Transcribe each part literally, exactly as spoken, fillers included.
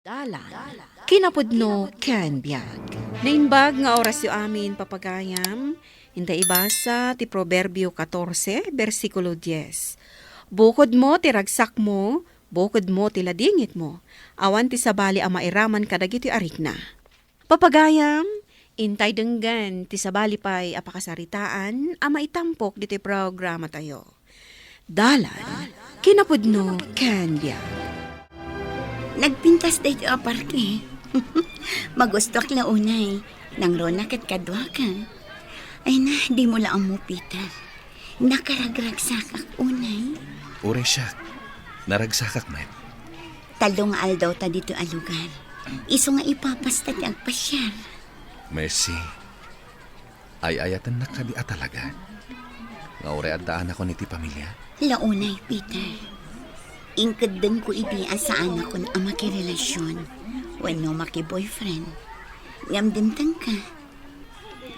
Dalan, kinapudno ken biag. Naimbag nga orasyo amin, papagayam. Inta ibasa ti Proverbio katorse, bersikulo dies. Bukodmo ti ragsakmo, bukodmo ti ladingitmo. Awan ti sabali a mairaman kadagitoy a rikna. Papagayam, intay denggen ti sabali pay a pakasaritaan a maitampok ditoy programatayo. Dalan, kinapudno ken biag. Nagpintas daytoy a parke. Magustoak la unay. Nangruna ket kaduaka. Ay na, dimo la ammo, Peter. Nakaragragsakak unay. Uray siak, naragsakak met. Tallo nga aldaw ta ditoy a lugar. Isu nga ipapasta ti agpasiar. Mercy. Ay-ayatennak kadi a talaga nga uray addaanakon iti pamilia? Launay, Peter. Inkeddengko idi a saanakon a makirelasyon wenno makiboyfriend. Ngem dimtengka,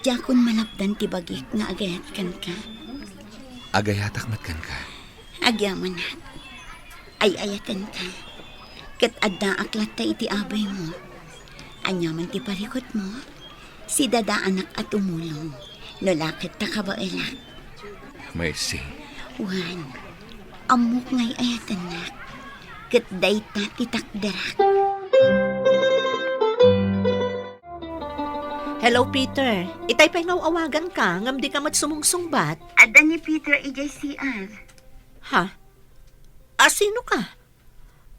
diakon malapdan ti bagik nga agayat kenka. Agayatak met kenka. Agyamanak. Ay-ayatenka. Ket addaak latta iti abaymo. Aniaman ti parikutmo, sidadaanak a tumulong. No la ket ta kabaelak. Mercy. Juan, ammok nga ay-ayatennak. Ket dayta ti takderak. Hello, Peter. Itay pay nga aw-awaganka, ngem dika met sumungsungbat. Adda ni Peter idiay C R. Ha? Asino ka?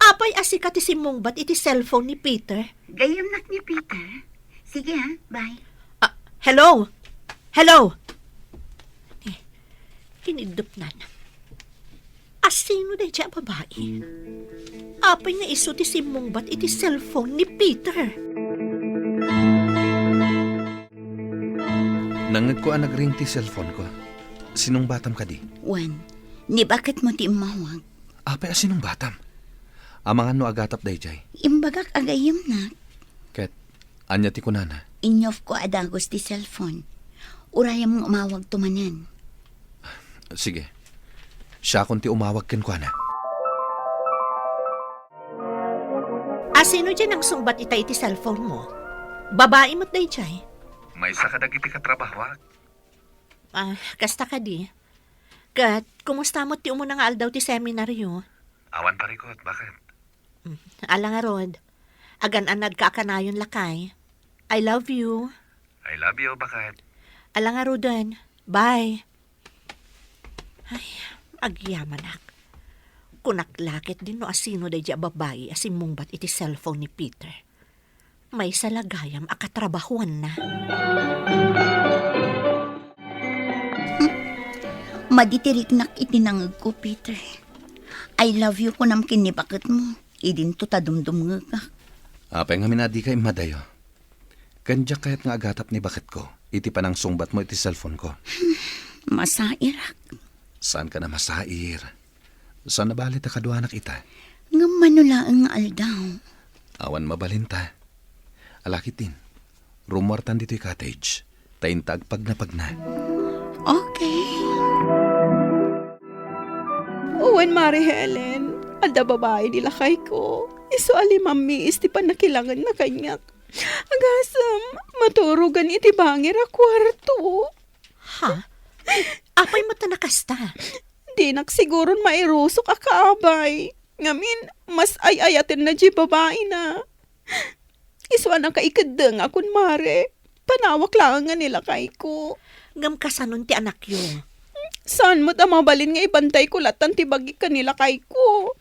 Apay a sika ti simmungbat iti cellphone ni Peter? Gayyemnak ni Peter. Sige, ha, bye. Ah, hello? Hello? Eh, iniddupnan. Asino daydiay a babai? Apay nga isu ti simmungbat iti cellphone ni Peter? Nangngegko a nagring ti cellphone ko. Sinungbatam kadi? Juan, ni baketmo ti immawag. Apay a sinungbatam? Amangan no agatap daydiay? Imbagak a gayyemnak. Ket, ania ti kunana? Inyofko a dagus ti cellphone. Urayam nga umawagto manen. Sige. Siakon ti umawag kenkuana. Asino diay nangsungbat ita iti cellphone mo? Babai met daydiay? Maysa kadagiti katrabahoak. Ah, kasta kadi. Ket, kumusta met ti umuna nga aldaw ti seminaryo? Awan parikut, baket. Mm, ala ngarud. Agan-anadka a kanayon, lakay. I love you. I love you, baket. Ala ngaruden. Bye. Ay, agyamanak. Kunak la ketdin no asino daydiay a babai a simmungbat iti cellphone ni Peter. Maysa la gayam a katrabahuanna. Hmm. Madi ti riknak iti nangegko, Peter. I love you kunam ken ni baketmo. Idinto ta dumdumngegak. Apay ngamin a dika immadayo? Ken diak kayat nga agatap ni baketko iti panangsungbatmo iti cellphone ko. Masairak. Saanka a masair. Saan a bale ta kaduanak ita? Ngem mano laeng nga aldaw? Awan mabalinta. Ala ketdin, rummuartan ditoy cottage. Ta inta agpagnapagna. Okay. Wen, Mari Helen, adda babai di lakayko. Isu a limammiis ti pannakilangenna kaniak. Agasem, maturogan iti bangir a kuarto. Ha? Apay met a nakasta? Dinak siguron mairusok a kaabay. Ngamin, mas ay-ayatenna diay babaina. Isu a nakaikeddeng a kun Mare, panawak laeng nga ni lakayko. Ngem kasanon ti anakyo? Saan met a mabalin nga ibantayko lattan ti bagik ken ni lakayko?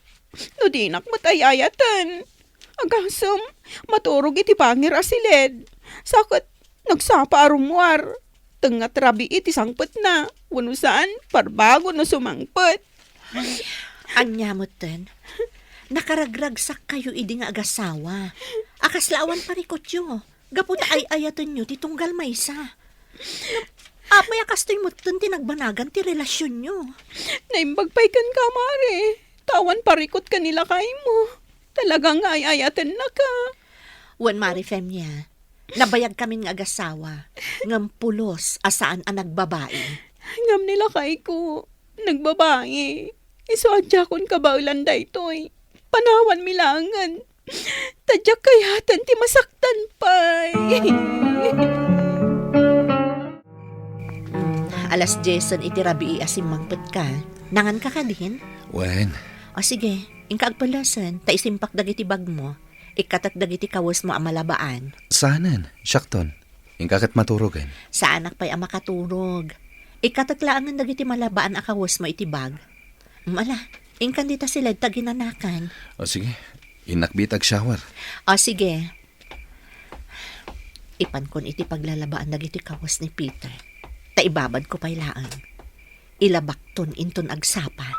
No dinak met ay-ayaten. Agasem, maturog iti bangir a siled. Sa ket, nagsapa a rummuar. Tengnga ti rabii ti sangpetna. Wenno saan, parbago no sumangpet. Ay, ania metten? Nakaragragsak kayo idi nga agasawa. A kasla awan parikutyo. Gapu ta ay-ayatenyo ti tunggal maysa. Apay a kastoy metten ti nagbanagan ti relasionyo? Naimbag pay kenka, Mare. Ta awan parikut ken ni lakaymo. Talaga nga ay-ayatennaka. Wen, Mare Femia, nabayagkamin nga agasawa, ngem pulos a saan a nagbabai. Ngem ni lakayko, nagbabai. Isu a diakon kabaelan daytoy. Panawanmi laengen. Ta diak kayaten ti masaktan pay. Mm, alas diesen iti rabii a simmangpetka. Nanganka kadin? Wen. O sige, inka agpellesen, ta isimpak dagiti bagmo. Ikkatek dagiti kawesmo a malabaan. Saanen, siakton. Inka ket maturogen. Saanak pay a makaturog. Ikkatek laengen dagiti malabaan a kawesmo iti bag. Mm, ala, inkan dita siled ta ginanakan. O sige, innak biit ag-shower. O sige. Ipankon iti paglalabaan dagiti kawes ni Peter. Ta ibabadko pay laeng. Ilabakton inton agsapa.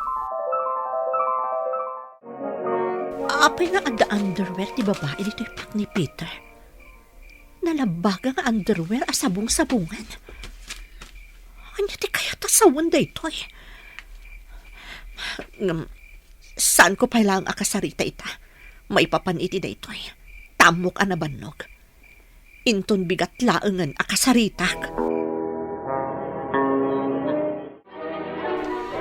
Apay nga adda underwear ti babai ditoy pak ni Peter? Nalabaga nga underwear a sabong-sabongan. Ania ti kayat a sawen daytoy? Ngem, saanko pay laeng a kasarita ita. Maipapan iti daytoy, ta ammok a nabannog. Inton bigat laengen a kasaritak.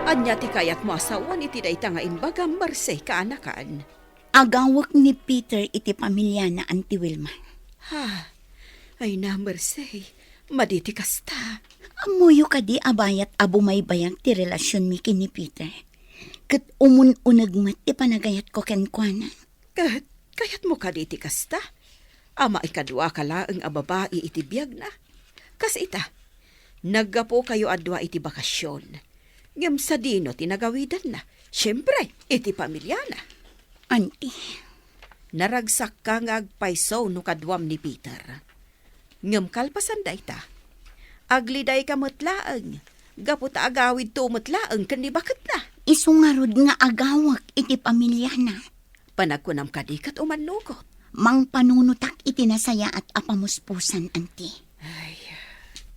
Ania ti kayatmo a sawen iti dayta nga imbagam, Merced, kaanakan? Agawek ni Peter iti pamiliana, Auntie Wilma. Ha? Ay na, Merced, madi ti kasta. Ammoyo kadi a bayat a bumaybayag ti relasionmi ken ni Peter? Ket umun-uneg met ti panagayatko kenkuana. Ket kayatmo kadi ti kasta? A maikadua ka laeng a babai iti biagna. Kas ita, naggapukayo a dua iti bakasion. Ngem sadino ti nagawidanna? Siempre, iti pamiliana. Auntie. Naragsakka nga agpayso no kaduam ni Peter. Ngem kalpasan dayta, aglidayka met laeng, gapu ta agawidto met laeng ken ni baketna. Isu ngarud nga agawek iti pamiliana. Panagkunam kadi ket umannugot. Mangpanunotak iti nasayaat a pamuspusan, Auntie. Ay,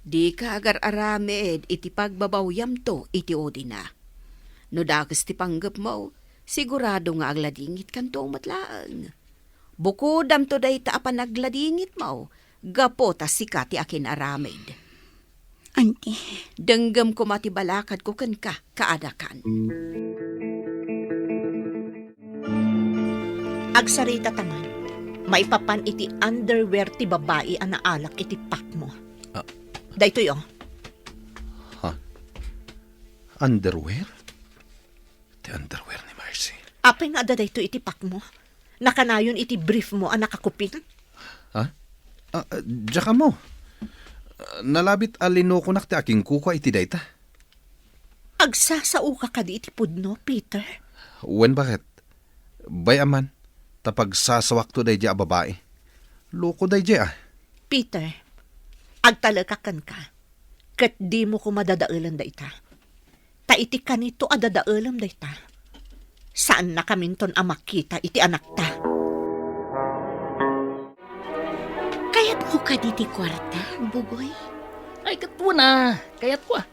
dika agar-aramid iti pagbabawyamto iti udina. No dakes ti panggepmo, sigurado nga agladingitkanto met laeng. Bukodamto dayta a panagladingitmo, gapu ta sika ti akin-aramid. Auntie. Denggem koma ti balakadko kenka, kaanakan. Agsarita ta man, maipapan iti underwear ti babai a naalak iti pakmo. Ah. Daytoy, oh. Ha? Underwear? Ti underwear ni Mercy. Apay nga adda daytoy iti pakmo? Nakanayon iti brief mo a nakakuping? Ha? Ah, diak ammo. Nalabit a linukonak ti akinkukua iti dayta. Agsasaoka kadi iti pudno, Peter? Wen, baket? Bay-am man, ta pagsasawakto daydiay a babai. Loko daydiay, ah. Peter, agtalekak kenka, ket dimo koma dadaelen dayta. Ta iti kanito a dadaelem dayta, saannakaminton a makita iti anakta. Kayatmo kadi ti kuarta, Bugoy? Ay, ket wen a, kayatko a.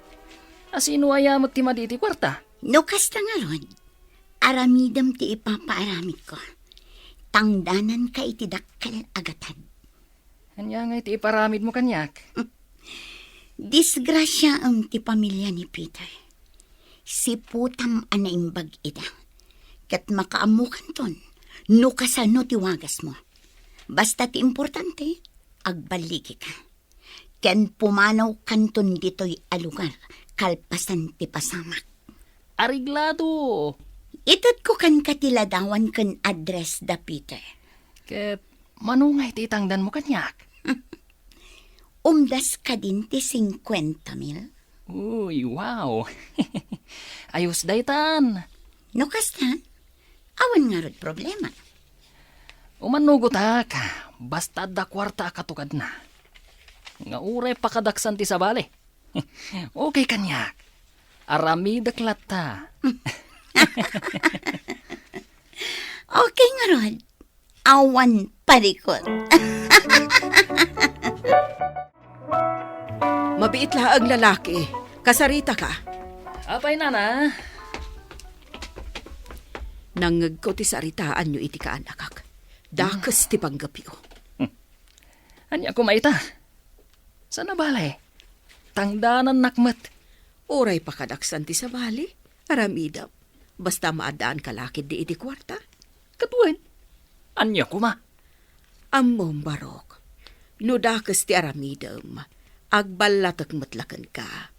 A, sino aya met ti madi iti kuarta? No kasta ngarud, aramidem ti ipapaaramidko. Tangdananka iti dakkel a gatad. Ania ngay ti iparamidmo kaniak? Disgrasiaem ti pamilia ni Peter. Siputam a naimbag ida. Ket makaammokanton no kasano ti wagasmo. Basta ti importante, agballigika. Ken pumanawkanton ditoy a lugar kalpasan ti pasamak. Areglado! Itedko kenka ti ladawan ken address da Peter. Ket mano ngay ti itangdanmo kaniak? Umdas kadin ti singkuenta mil? Uy, wow! Ayos daytan! No kasta, awan ngarud problema. Umannugotak, basta adda kuarta a katukadna. Nga uray pakadaksan ti sabali. Okay kaniak. Aramidek latta. Okay ngarud. Awan parikut. Mabiit laeng lalaki. Kasaritaka. Apay, nana? Nangngegko ti saritaanyo iti kaanakak. Dakes ti panggepyo. Ania koma ita? Saan a bale? Tangdanannak met. Uray pakadaksan ti sabali, aramidem. Basta maaddaanka la ketdi iti kuarta. Ket wen, Ania koma? Ammom, Barok, no dakes ti aramidem, agballatek met la kenka.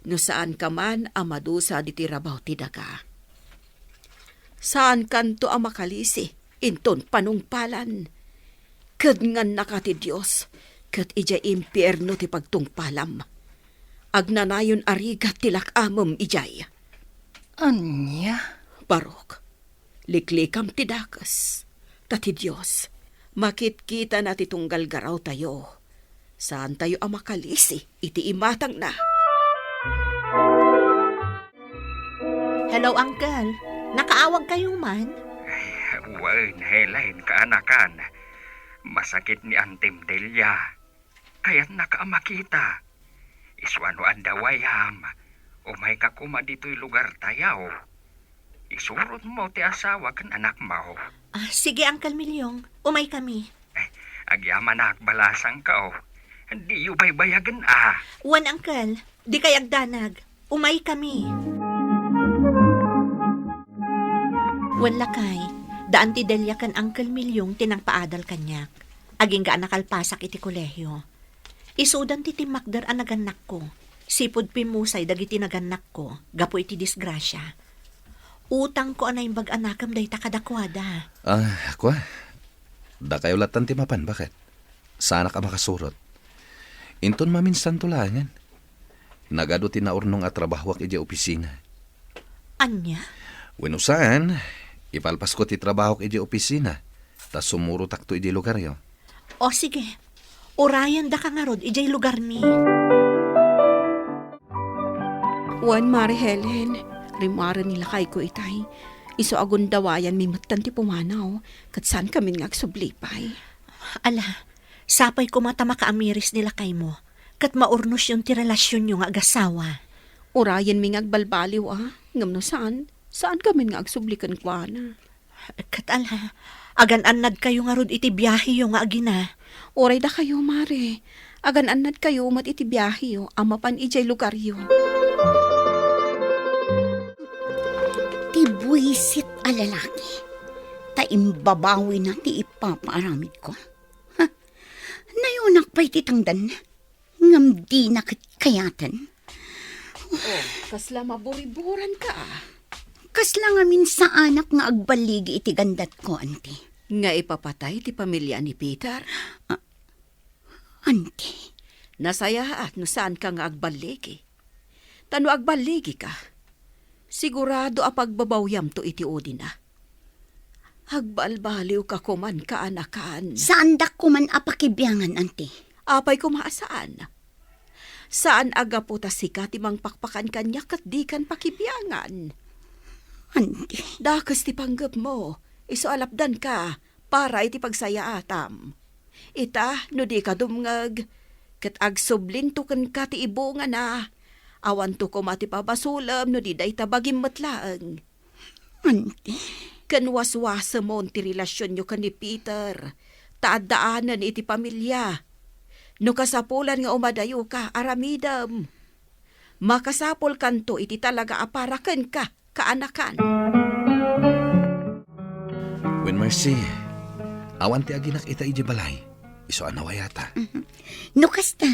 No saanka man a madusa ditoy rabaw ti daga, saankanto a makalisi inton panungpalan. Kedngannaka ti Dios, ket idiay impierno ti pagtungpalam. Agnanayon a rigat ti lak-amem idiay. Ania? Barok, liklikam ti dakes. Ta ti Dios, makitkitana ti tunggal garawtayo. Saantayo a makalisi iti imatangna. Hello, Uncle. Nakaawag kayo man? Ay, wen, Helen, kaanakan. Masakit ni Antim Delia. Kayatnaka a makita. Isu a no adda wayam, umayka koma ditoy lugartayo. Isurotmo ti asawa ken anakmo. Ah, sige, Uncle Milyong. Umay kami. Eh, agyamanak, balasangko. Diyo baybayagen, a. Wen, Uncle. Dikay agdanag. Umay kami. Wen, lakay, da Anti Delia ken Uncle Milyong ti nangpaadal kaniak. Agingga a nakalpasak iti kolehio. Isudan ti timmakder a nagannakko. Sipud pimmusay dagiti nagannakko gapu iti disgrasia. Utangko a naimbag a nakem dayta kadakuada. Ah, kua. Dakayo lattan ti mapan, baket. Saanak a makasurot. Inton maminsanto laengen. Nagadu ti naurnong a trabahoak idiay opisina. Ania? Wenno saan, ipalpasko ti trabahok idiay opisina, ta sumurotakto idiay lugaryo. O, sige. Urayendaka ngarud idiay lugarmi. Wen, Mare Helen, rimmuaren ni lakayko itay. Isu a gundawayanmi metten ti pumanaw, ket saankamin nga agsubli pay. Ala, sapay koma ta makaamiris ni lakaymo, ket maurnosyon ti relasionyo nga agasawa. Urayenmi nga agbalbaliw, a, ngem no saan, saankamin nga agsubli kenkuana. Ket ala, agan-annadkayo ngarud iti biaheyo nga agina. Uray dakayo, Mare. Agan-annadkayo met iti biaheyo a mapan idiay lugaryo. Ti buisit a lalaki, ta imbabawina ti ipapaaramidko. Ha? Nayunak pay ti tangdanna. Ngem dina ket kayaten. Oh, kasla maburiburan ka. Kasla ngamin saanak nga agballigi iti gandatko, anti. Nga ipapatay ti pamilia ni Peter? Ah, anti. Nasayaat no saanka nga agballigi. Ta no agballigi ka, sigurado a pagbabawyamto iti udina. Agbalbaliw ka koman, kaanakan. Saandak koman a pakibiangan, anti. Apay koma a saan? Saan a gapu ta sika ti mangpakpakan kaniak ket dikan pakibiangan. Anti. Dakes ti panggepmo, isu a lapdanka para iti pagsayaatam. Ita, no dika dumngeg, ket agsublinto kenka ti ibungana. Awanto koma ti pabasolem no di dayta bagim met laeng. Anti. Ken waswasemon ti relasionyo ken ni Peter, ta addaanen iti pamilia. No kasapulan nga umadayoka, aramidem. Makasapulkanto iti talaga a para kenka, kaanakan. Wen, Mercy, awan ti aginak ita idiay balay. Isu a nawayata. Mhm. No kasta,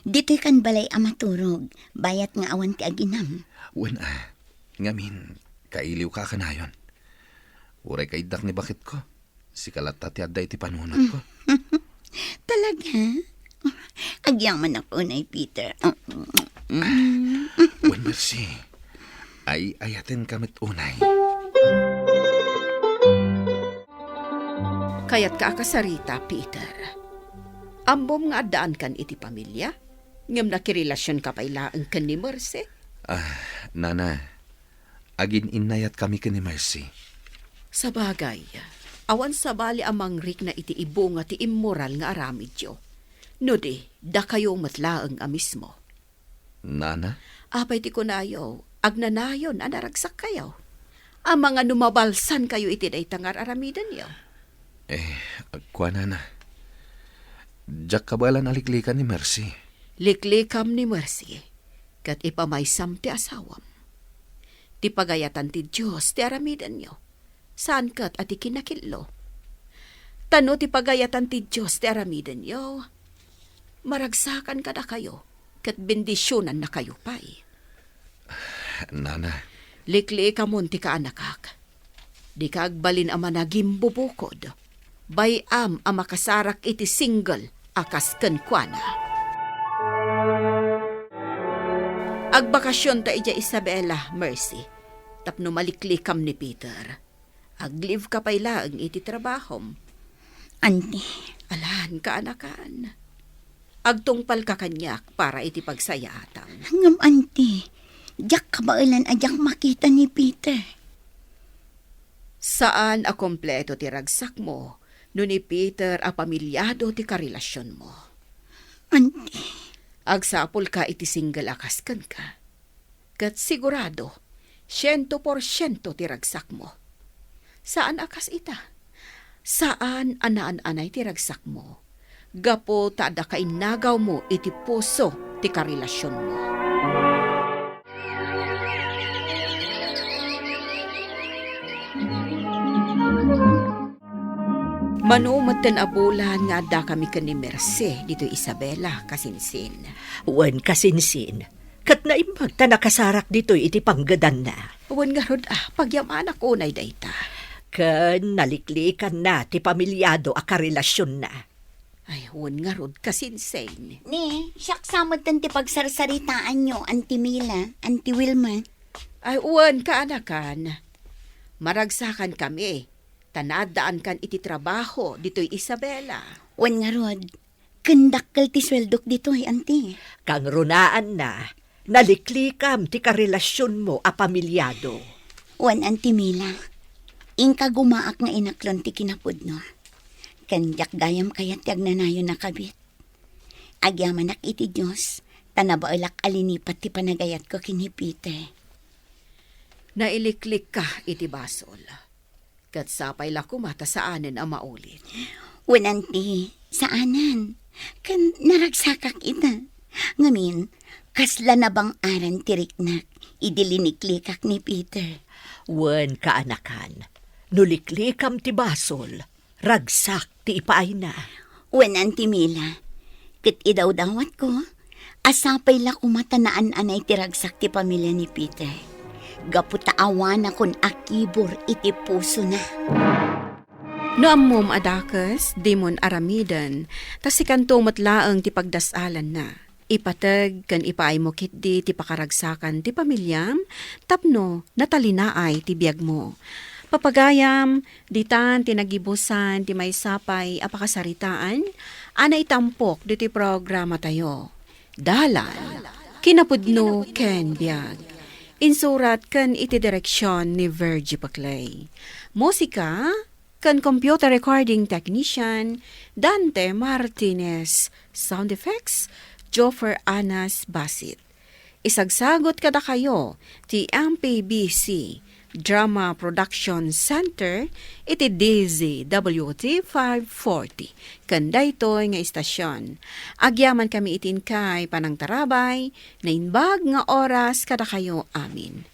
ditoy kan balay a maturog, bayat nga awan ti aginam. Wen a, ngamin, kailiwka a kanayon. Uray kaiddak ni baketko. Sika latta ti adda iti panunotko. Talaga? Agyamanak unay, Peter. Wen, Mercy. Ay-ayatenka met unay. Kayatka a kasarita, Peter. Ammom nga addaankan iti pamilia, ngem nakirelasionka pay laeng ken ni Mercy? Ah, Nana, agin-innayatkami ken ni Mercy. Sabagay, awan sabali a mangrikna iti ibunga ti immoral nga aramidyo. No di, dakayo met laeng a mismo. Nana? Apay ti kunayo, agnanayon a naragsakkayo? Amangan no mabalsankayo iti dayta nga ar-aramidenyo. Eh, agkua, Nana. Diak kabaelan a liklikan ni Mercy. Liklikam ni Mercy, ket ipamaysam ti asawam. Ti pagayatan ti Dios ti aramidenyo. Saan ket a ti kinakillo. Ta no ti pagayatan ti Dios ti aramidenyo, maragsakan kadakayo, ket bendisionannakayo pay. Nana. Liklikamon ti kaanakak. Dika agbalin a managimbubukod. Bay-am a makasarak iti single a kas kenkuana. Agbakasionta idiay Isabela, Mercy, tapno maliklikam ni Peter. Ag-leave ka pay laeng iti trabahom. Auntie. Alan, kaanakan. Agtungpalka kaniak para iti pagsayaatam. Ngem, Auntie, diak kabaelan a diak makita ni Peter. Saan a kompleto ti ragsakmo no ni Peter a pamilyado ti karelasionmo. Auntie. Agsapulka iti single a kas kenka. Ket sigurado, siento porsiento ti ragsakmo. Saan a kas ita. Saan a naan-anay ti ragsakmo. Gapu ta adda kainnagawmo iti puso ti karelasionmo. Mano metten a bulan nga addakami ken ni Mercy ditoy Isabela, kasinsin. Wen, kasinsin. Ket naimbag ta nakasarak ditoy iti panggedanna. Wen ngarud, ah, pagyamanak unay dayta. Ken naliklikanna ti pamilyado a karelasionna. Ay, wen ngarud, kasinsin. Ni, siak sa metten ti pagsarsaritaanyo, Auntie Mila, Auntie Wilma. Ay, wen, kaanakan. Maragsakan kami. Ta naaddaankan iti trabaho ditoy Isabela. Wen ngarud, ken dakkel ti sueldok ditoy, Auntie. Kangrunaanna, naliklikam ti karelasionmo a pamilyado. Wen, Auntie Mila, inka gumaak nga inaklon ti kinapudno. Ken diak gayam kayat ti agnanayon a kabit. Agyamanak iti Dios, ta nabaelak a linipat ti panagayatko ken ni Peter. Nailiklikka iti basol. Ket sapay la koma ta saanen a maulit. Wen, Auntie, saanen. Ken naragsakak ita. Ngamin, kasla nabang-aran ti riknak idi liniklikak ni Peter. Wen, kaanakan, no liklikam ti basol, ragsak ti ipaayna. Wen, Auntie Mila, ket idawdawatko, a sapay la koma ta naan-anay ti ragsak ti pamilya ni Peter. Gapu ta awanakon a kibur iti pusona. No ammom a dakes, dimon aramiden, ta sikanto met laeng ti pagdas-alanna. Ipateg ken ipaaymo ketdi ti pakaragsakan ti pamiliam tapno natalinaay ti biagmo. Papagayam, ditan ti nagibusan ti maysa pay a pakasaritaan a naitampok ditoy programatayo. Dalan, kinapudno ken biag. Insurat ken iti direksion ni Virgie Paclay. Musika, ken computer recording technician, Dante Martinez. Sound effects, Joffer Anas Basit. Isagsagut kadakayo ti M P B C Drama Production Center iti D Z W T five forty ken daytoy nga istasyon. Agyamankami iti inkay panangtarabay, naimbag nga oras kadakayo amin.